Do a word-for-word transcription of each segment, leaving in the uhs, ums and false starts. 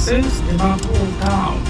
This is Dimapur town.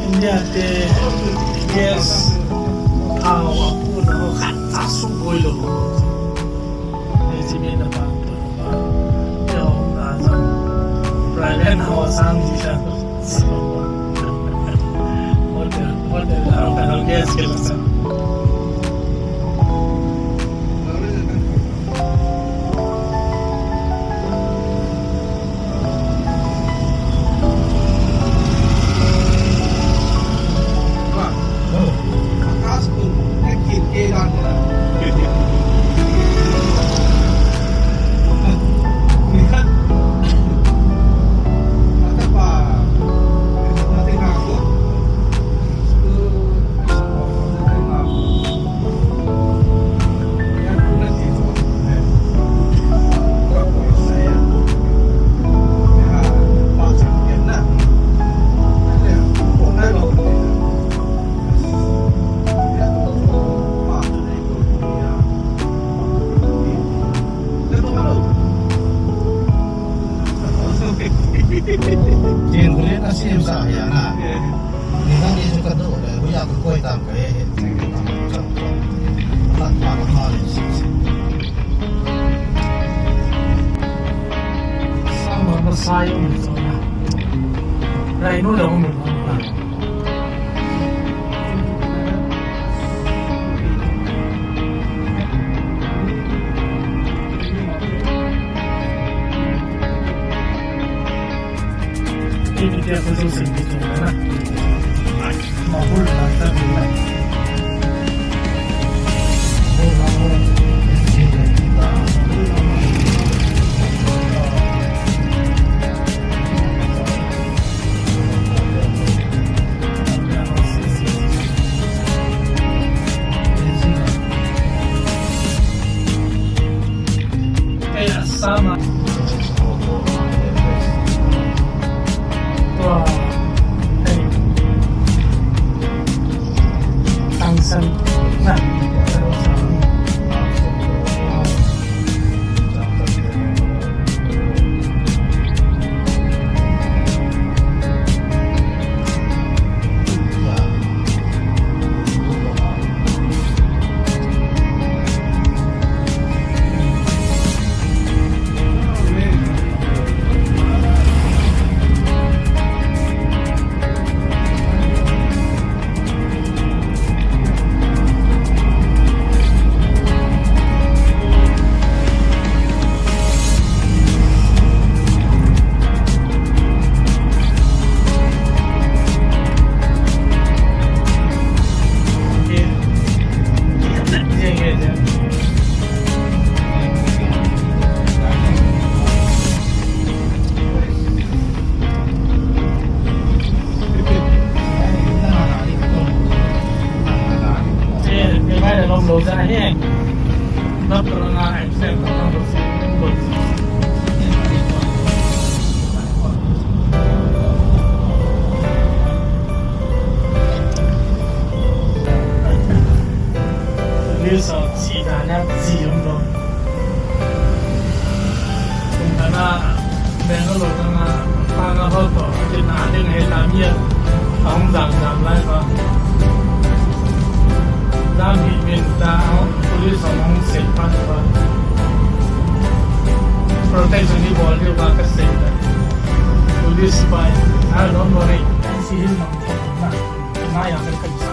India te gas, thao, a pu na ho khat a su boi lo. Ei chi mi na pa tu. Yo, na sa. Private ho sang ji sa. Hotel, hotel, a ka gas ke la sa. Tin, kulen a sim sa ya na. Ni na ni su ka do le, bu ya ku koi tam ka he he. Lat ma ka ha le si si. Sa ma ka sa yo ni so na. Rai nu le mu na. Ini dia foto sendiri tu, na. Mahul, na, tak, na. Mahul, mahul. This is the next Kum kana Bangalore kana panga ho to, kina ding he ta mi a, ahung jam jam lai ba. Jam hi min ta, police ahung sei pa ba. Protection ni bol diu ba ka sei ta. Police bai, ah, don't worry. Si hin mang ta na, na ya ka ka sa.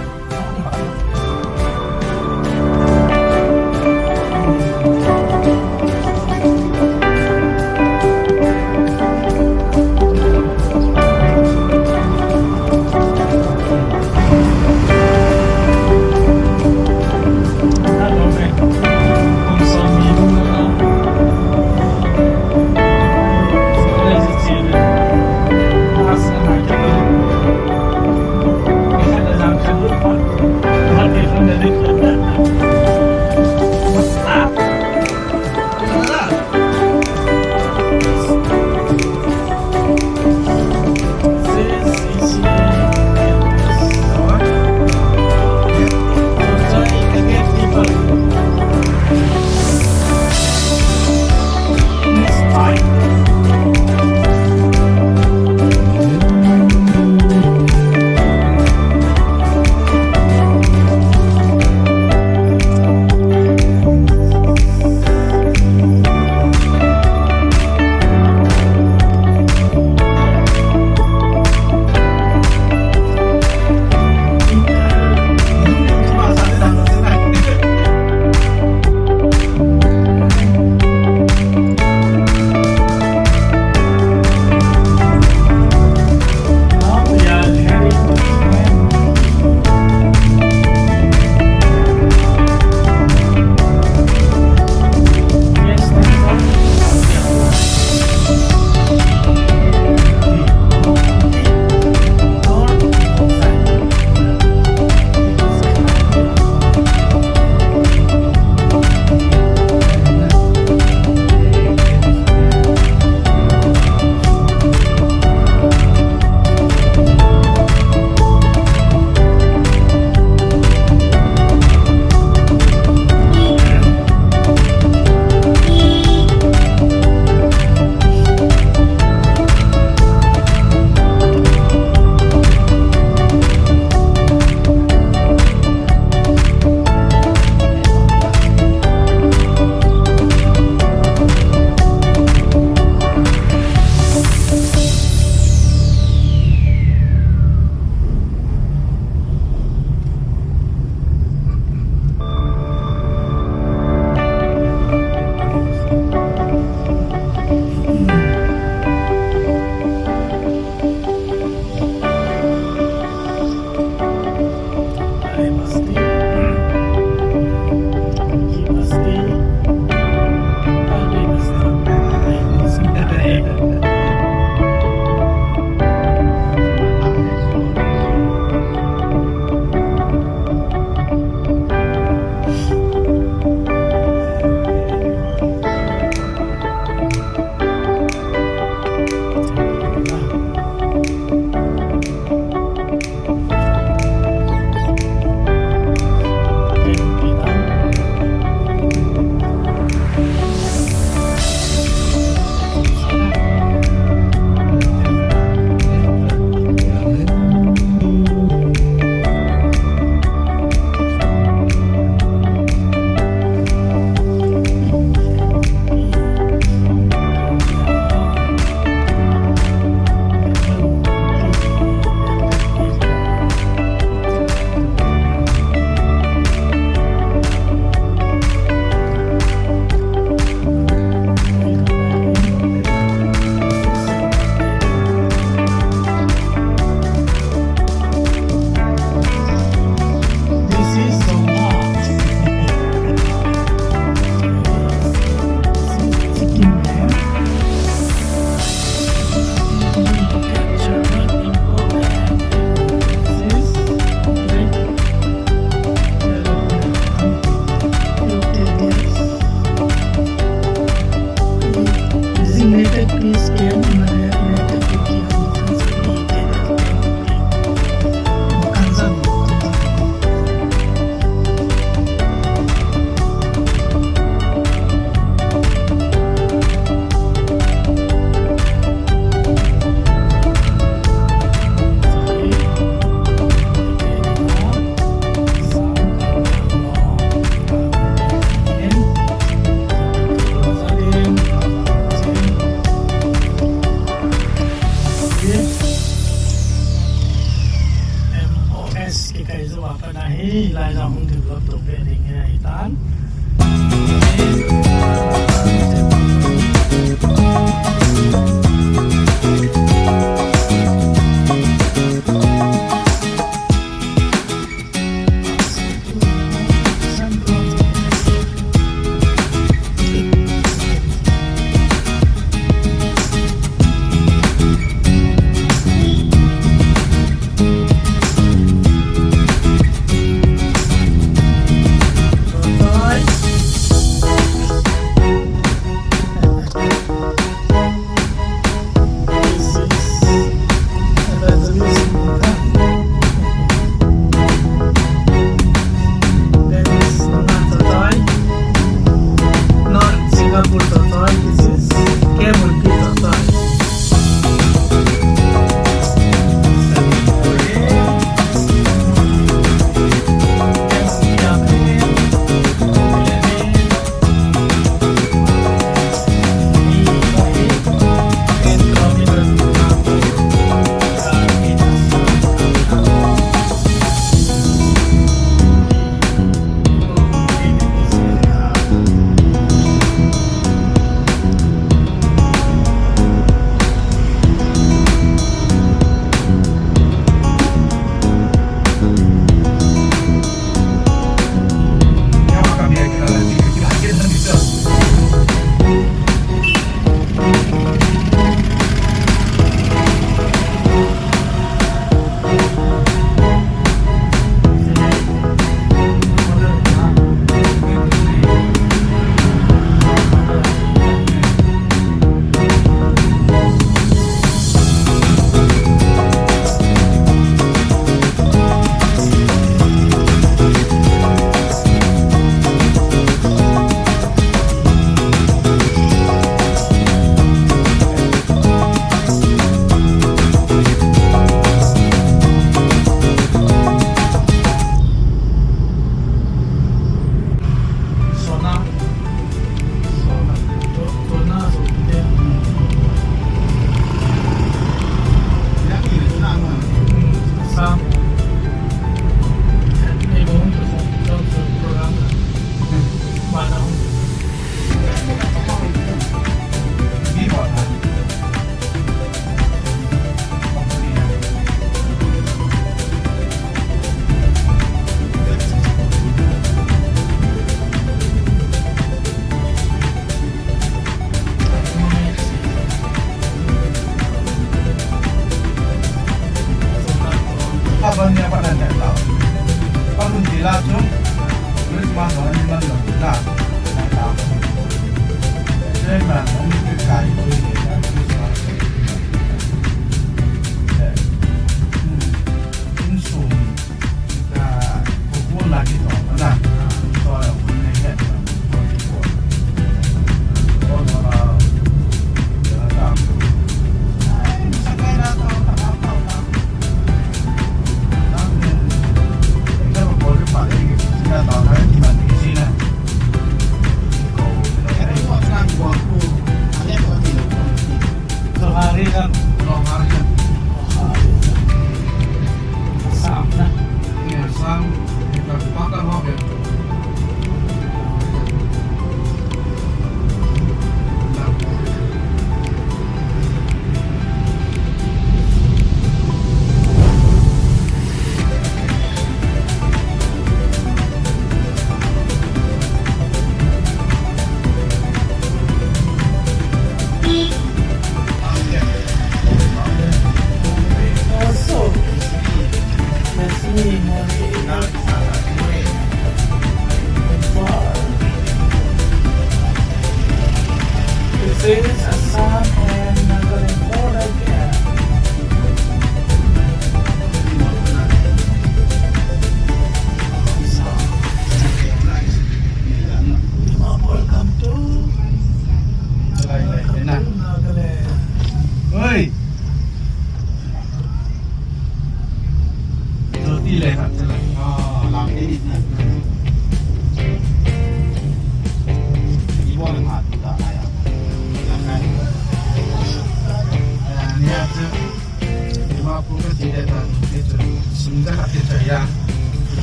Kati le ta, kati chun, sum ja khat kati chun ya.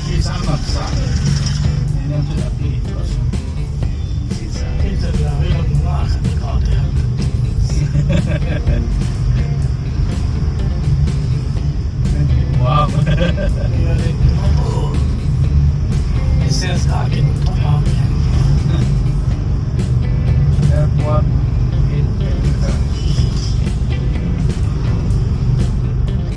Ki sa ma sa. Ni nam chu na pi chu. Ki sa, ki sa la, ri la ma khat.